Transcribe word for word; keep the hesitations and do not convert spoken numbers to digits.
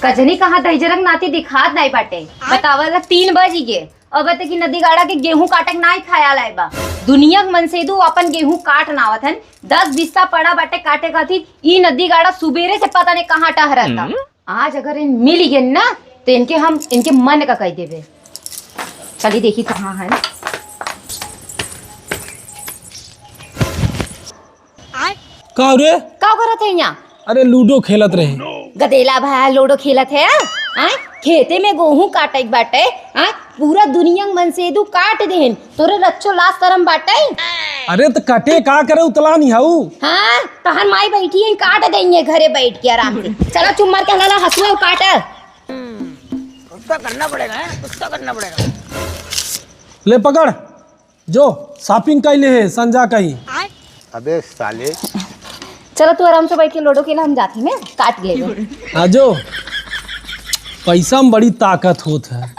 कजनी कहाँ दहिजरक नाती दिखात नाई बाटे। बतावा ला, तीन बजी गे, अब बते कि नदी गाड़ा के गेहूं काटक नाई खाया लाए बा। दुनिया के मनसेदू अपन गेहूं काट नावत हन, दस बिस्सा पड़ा बाटे काटे खातिर। ई नदी गाड़ा सुबेरे से पता नहीं कहाँ टहरत बा। आज अगर इन मिल गए ना, तो इनके हम, इनके मन का कह देबे। चली देखी कहाँ है। का रे? का करत है यहाँ? अरे, लूडो खेलत रहे। गदेला भा लूडो खेलत है, आय? खेते में गेहूं काटे के बाटे, आय? पूरा दुनिया के मनसेदू काट देहन, तोरे रच्छो लाज शरम बाटे? अरे, त कटे का करे, उतला नहीं हऊ? हाँ, तहन माई बैठी है, काट देंगे घरे बैठ के आराम से। चला चुप मार के हलाला हसुआ काट। कुछ तो करना पड़ेगा, कुछ तो करना पड़ेगा। ले पकड़। जो shopping कैले है संजा कहीं। अबे साले। चलो तू आराम से बैठ के लूडो खेला, हम जाती में काट ले। हाँ जो, पैसा में बड़ी ताकत होत है।